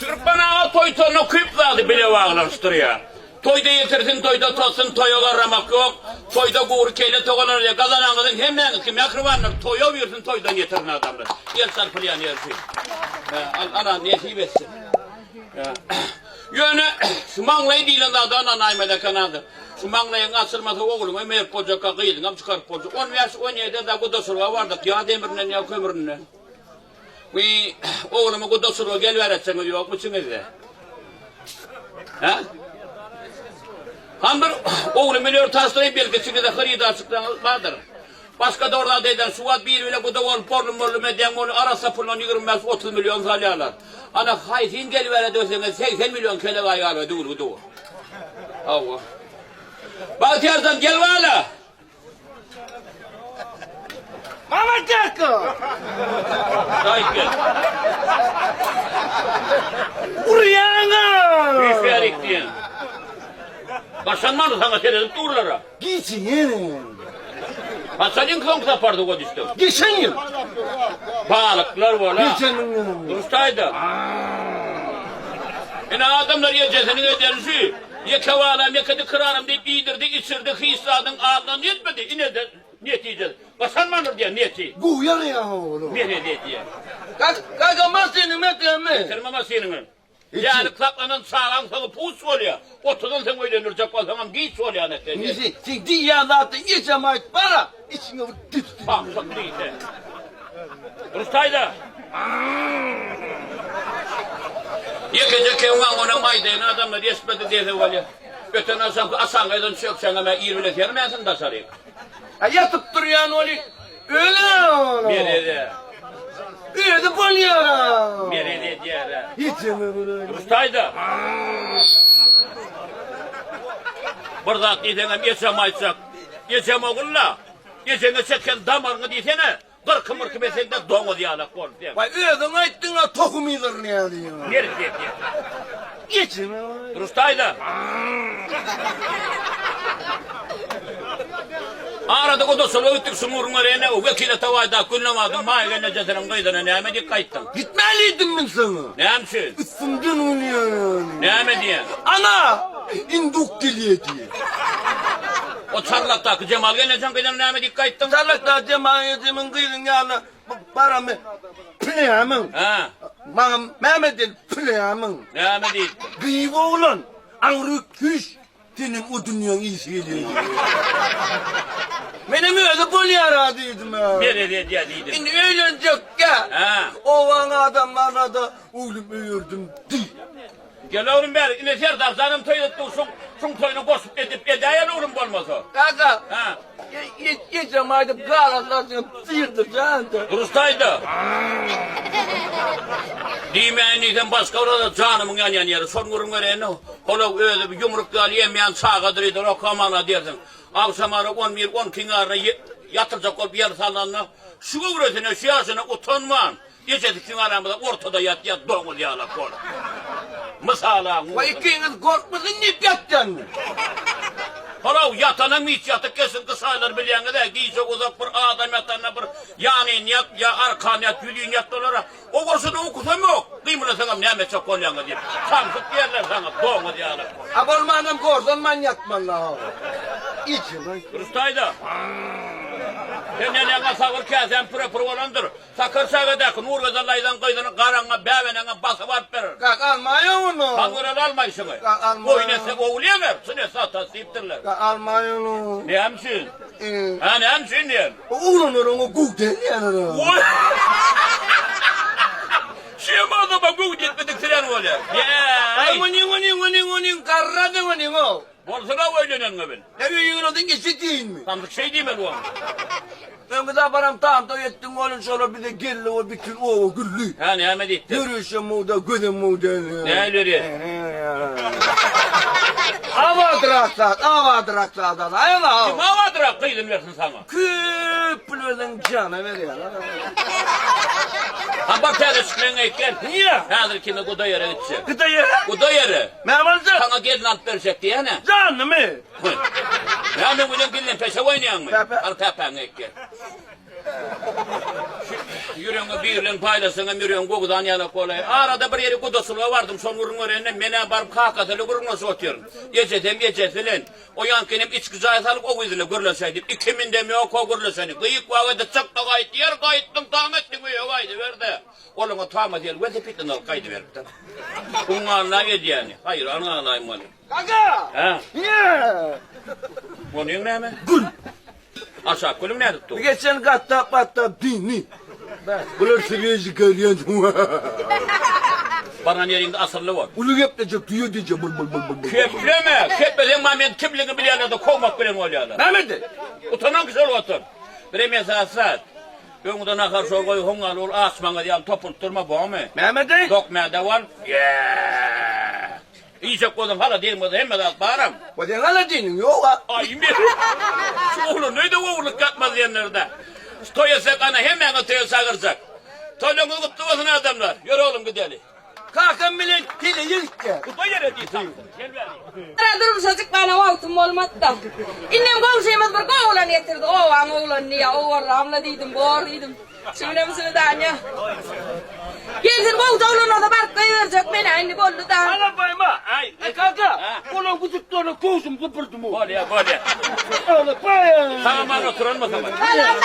Türkmen aga toý-toýuna köp zady bile baglanyşdyrýar. Toýda ýetirsin, toýda tozsun, toýa garramak ýok. Toýda gury kelle togalar diýýär. Gazanaňyzyň hemmäňizki mähribanlar toýa birsin, toýdan ýetirin adamlar. El çarpylýan ýeri şu. Alla nesip etsin. Ýöne şu maňlaý diýlen zada ynanaýmaz eken adam. Şu maňlaýyň açylmasa ogluňam berip boljakka, gyzyňam çykaryp boljak. On bäş, on ýedide dagy gudaçylyga bardyk, ýa demirinden, ýa kömründen. Wiý, oglumy gudaçylyga geliberetseňiz ýokmy içiňizde? Hä? Han bir oglumy ýör taşlaýyn, belki içiňizde hyrydar çyksaňyz bardyr. Başga dogry zat aýdan, şu wagt biri bile guda bolup borlum-borlum edýäň, ony arassa puldan 25-30 million salýarlar. Ana, haýsyn gelibere döseňiz 80 million kelebaý galyp düwülgi dur. Hawa. Bagtyýarjan gel bala. Mama kaka. Gaýt gel. Urýaňa. Üýşýärik diýen. Başlanmady saňa seredip durlara. Geçen ýene. Haçan iň soňky sapar suwa düşdüň? Geçen ýyl. Balyklar bola. Geçen ýyl. Durmuş taýda. Ine adamlar ejesiniň edeni şu. Ýeke balam, ýeke dikiraram diýip iýdirdi, içirdi, hiç zadyň aldan ýetmedi. Ine-de netijesi. Başarmandyr diýen neti. Gowy ýaraýar oglum. Meret edýär. Kaka maşynyňy getirme. Getirme maşynyňy. Ýalyk saklanan çagaň soňy puç bolýar. Otuzdan soň öýlendirjek bolsaňam giç bolýar netije. Nesi, sen diýýän zatda ejem aýt bara, içiňe bir düşdi. Samsyk diýse. Durus taýda. Ýekeje kewaň onam aýdaýyn adamlar eşitmedi diýse bolýar. Öten agşamky aşaňňydan çökseňem-ä ir bile sermänsiň daşaryk. A ýatyp durýan ol öle ol. Merede. Özi bolýar. Merede edýär. Hiçimi bilen. Durus taýda. Bir zat diýseňem ejem aýtjak. Ejem ogulla. Ejeňe çeken damaryňy diýsene. Gyrky-myrky etseň-de doňuz ýalak bol sen. Waý özüň aýtdyň-a tohum ýygyrýar diýip. Merede edýär. Ejem. Durus taýda. Arada gudaçylyga gitdik, şu gürrüň berende, Wekil Atabaýdaky Gülnabadyň Maýa gelnejesiniň gyzyna näme diýip gaýtdyň? Gitmälidim men saňa. Näme üçin? Üstümden gülýär. Näme diýen? Ana, induk gelýär diýen. O Çarlakdaky Jemal gelnejeň gyzyna näme diýip gaýtdyň? Çarlakdaky Jemal ejemiň gyzynyň ýanyna baramy püleýämiň? Hä. Maňa näme diýen püleýämiň? Näme diýipdir? Gyýw oglan, aňryk süýş. Senden o dünýäň işi gelýär diýdi. Menem özi bolýar-a diýdim-ä. Merez edýär diýdim. Indi öýlenjekkä. Hä. Obaň adamlaryna-da oglum öýerdim diý. Gel oglum bäri, ine Serdar janam toý edip dur, şuň, şuň toýuna goşup edip edäýeli oglum bolmasa. Kaka. Hä. Ejem aýdyp galanlaryny syrdyr-da. Durus aýda. Diýmäýin diýsem başga bir zat janymyň ýanýan ýeri. Şony gürrüň bereýin-de, holaw özi bir ýumruk ýaly emýän çagadyr diýdi, okamana diýersiň. Agşamara on bir, on ikiň aryna ýatyrjak bolup ýer salnanda, şu göwresine, şu ýaşyna utanman, Ejesi ikiň aramyzda ortada ýatýar doňuz ýalak bolup. Mysal-a Waý ikiňiz gorkmasyn diýip ýatýan men. Halaw ýatanam hiç ýatyp geçsin gyş aýlary bilýäňiz-ä gije uzak bir adam ýatanda bir ýanyn ýat ýa arkan ýat ýüzin ýat bolara. O bolşada ukusam ýok. Gymylasaňam näme etjek bolýaňyz diýip. Samsyk diýerler saňa doňuz ýalak bolup. A bolmanam gorsanman ýatmaly-a. Ejem-aý. Rüstaýda. Sen neneňe sabyr käsäň püre-pür bolandyr. Sakar çägedäki Nurgözel daýzaň gyzyny garaňa, bäbeneňe basyp alyp berer. Kak almaýyn ony. Saň göreli almaýşyňy. Kak almaýyn. Goýun etse ogul ýeňer, çyn etse atasy diýipdirler. Kak almaýyn ony. Näme üçin? Hä, näme üçin diýen? Oglanlar oňa gowy dälýärler. Goý. Şem adama göwün ýetmedik siren bolýar. Ýeý. Oňa oňa oňa oňa garrady oňa o. Bolsun-a öýleneniňe bil. Ýa öýüňe geçi diýinmi? Samsyk şeý diýmeli oňa. Öňki saparam tam toý etdiň welin şolar bize geldi we bütin oba güldi. Hä näme diýipdir? Ýörüşem muda, gözem muda. Nähili ýörýär? Abadyrak zat, abadyrak zat al. Aýal al. Kim abadyrak gyzyny bersin saňa? Köp pul berseň jana berýär. Ha bar täze çykmaň aýt gel. Niýe? Häzir kime guda ýere gitjek? Guda ýere? Guda ýere. Näme boljak? Saňa gelin alyp berjek diýýän-ä. Janymy? Näme bilen gizlin peşe oýnaýaňmy? Päpä. Al päpäňi ekge. Şu ýüregiňi bir bilen paýlaşsaňam ýüregiň gowzan ýalak bolaý. Arada bir ýere gudaçylyga bardym, şol gürrüň berende men-ä baryp kakasy bilen gürrüňleşip otyryn. Ejesem ejesi bilen. O ýaňkyny içki jaýa salyp o gyz ile gürleşäý diýip, ikimindem ýok o gürleşeni. Gyýyk wag edip çykdy gaýt, ýer gaýtdyň tam etdiň öýe gaýdyber-de. Ol oňa tama diýen welosipedini alyp gaýdyberipdir. Uňňalla edýäni. Haýran galaýyn weli. Kaka! Hä? Ýe! Onuň näme? Gül! Aşak gülüň nädip dur? Geçen gatlap gatlap dini. Bular sveži gelýän. Baran ýeriňde asylly bol. Uly geplejek düýe diýjek bul bul bul bul. Kepleme! Kepleseň maňa men kimligimi bilýärler-de kowmak bilen bolýarlar. Näme edi? Utanan kişi bolup otur. Birem esasy zat. Öňüňde nahar şor goý, hoňňaly bol, açmaňyz ýaly topulyp durma, bormy? Näme edi? Dokmäde bol. Ýee! Iýjek bolsaň hala diýen bolsa hemme zat baram. O seň hala diýeniň ýog-a. Aý men şu oglan öýde ogurlyk ýapmaz diýenlerde. Şu toý etsek ana hemmäňizi toýa çagyrjak. Toýlaryňyz gutly bolsun adamlar. Ýör oglum gideli. Kakam bilen heleýe gitýär. Guda ýere diý tapsyn. Gel bäri. Gara durmuşa çykmana wagtym bolmady-da. Indem goňşymyz bir gowy oglan getirdi. Obaň oglany diýýär. Owarramla diýdim, bor diýdim. Şu günem swidanýa. Gelsin gowja oglan bolsa baryp goýberjek men-ä indi boldy-da. Ala baýma. Aý, Aý kaka, Ha. olan gujuklaryna köwşüm gypyrdym. Bolýa, bolýa. Ala baý. Sag-aman oturanma saňa. Salam.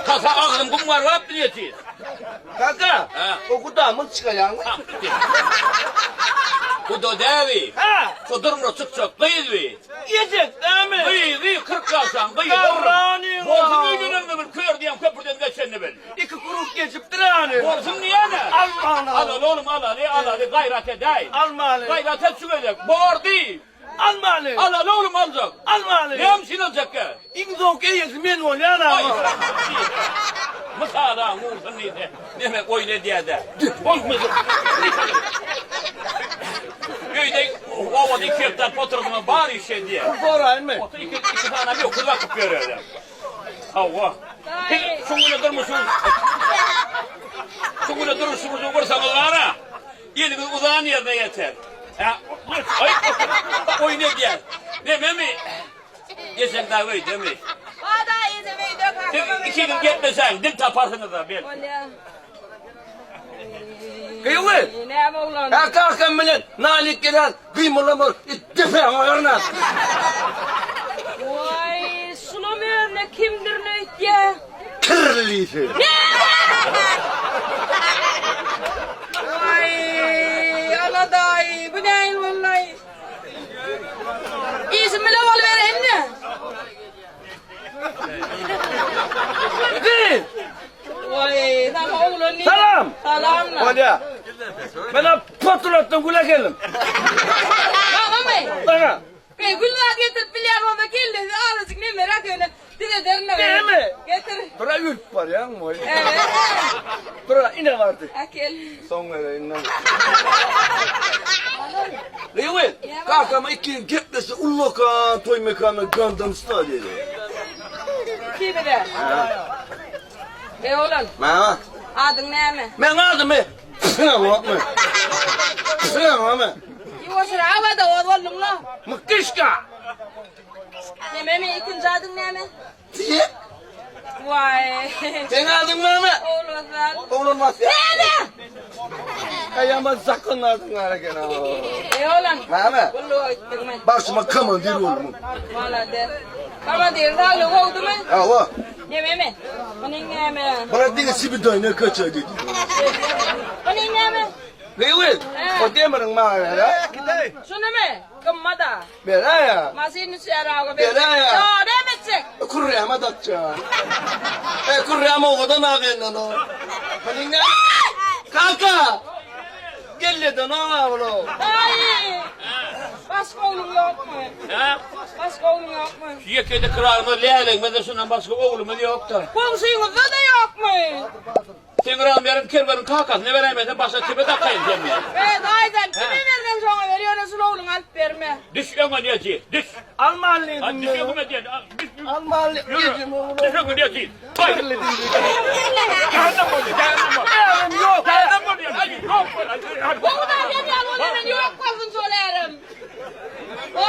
Tasa agzym gum garbap bilýär. Kaka, Ha. o gudamyz çykaýaňmy? Guda däbi. Ha. Şu durmuşa çykjak gyz bi. Ýejek dämi? Gyzy 40 ýaşan gyz. Garranyň. Bolsun öýlenenini bil, kör diýen köprüden geçenini bil. Iki kuruk geçipdir hany. Bolsun diýene. Almaly. Al oğlum al aly al aly gaýrat edäý. Almaly. Gaýrat et şu gezek. Bordy. Almaly. Al al oğlum aljak. Almaly. Näme üçin aljak ge? Iň soňky eýesi men bolýan Aý. ama. Mysala ursun diýse. Näme oýun edýär-de. Bolmaz. Öýde obada iki hektar oturdyňa bar iş edýär. Soraýynmy? Otur iki, iki sany öküz bakyp ýörerler. Hawa. Siz şu güne durmuşyňyz Şu güne durmuşyňyzy gursaňyz bara, eliňiz uzan ýerine ýeter. Hä, aý, oýun edýär. Nememi? Ejeň dagy öýdemi? Bada ejem öýde, kakam Siz öýde. ikiňiz gepleşäň, dil taparsyňyz-da, belki. Bolýa. Gyýwy. Näme oglan? Hä kakam bilen nalik gelen gymyldama depäňe goýaryn-a. Waý, şulam özüne kimdirin öýtýä. Kirlisi. Waý, ala daýy, bu nähili boldy-aý? Işim bile bolubereýin-de. Gyz. Waý, saňa oglan diýip. Salam. Salam. Bolýa. Men potulatdan güle geldim. Maňamy? Saňa. Men gül zat getirip bilýän bolsa kellesi azajyk nemeräk ýöne düzederin. Näme? Getir. Bira ülüp barýaň moý. Evet. Bira ine bardy. Äkel. Soň bereýin. Gyýwy, kakama iki ýyl geplese ullakan toý mekanyna Gangnam Style diýdi. Kimide? Ey oglan. Mama. Adyň näme? Meň adymy Pısıňmy? Pısıňmy? Ýuwaşrak ada oz bolduň-la. Mykgyşka. Nememi ikinji adyň näme? Tiýek. Waý. Seň adyň näme? Ogulbazar. Ogulbazar. Näme? Aýama zakon adyň bar eken. Ey oglan. Näme? Gulluga gitdiňmi? Başyma komandir boldum. Malades. Komandir saglygy gowdumy? Hawa. Nememi? Munuň näme? Bana diňe sibidayna kaçay dedi. Munuň näme? Gyýwyl, o demiriň maňa ber, ha? Şunumy? Gymmada. Ber ha. Maşyn düşýär aga ber. Ber ha. Ýa, näme etjek? Kurýama datja. E kurýama owadan agendan o. Munuň näme? Kaka! Gelleden o oğlum. Aý! Başga ogluň ýokmy? Hä? Başga ogluň ýokmy? Şu ýekede kyralymyz lälegimizde şundan başga oglumyz ýokdur. Goňşyňyzda-da ýokmy? Seň Ramberin Kerweniň kakasyna beräýmese başga kime dakaýyn sen meni? E, daýzan, kime berseň şoňa ber, ýöne şul ogluňy alyp berme. Düş öňe diýeji, düş. Almaly Ha, düş öňüme diýen. Düş. Almaly. Ýürü. Düş öňe diýeji. Bay. Cehennem bolýar, cehennem bolýar. Erim ýok. Cehennem bolýar. Ay, yok bolýar. Gowy da sen ýaly ol eren ýok bolsun şol erim.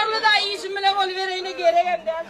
Borly-da işim bile bolubereýin-de geregem däl.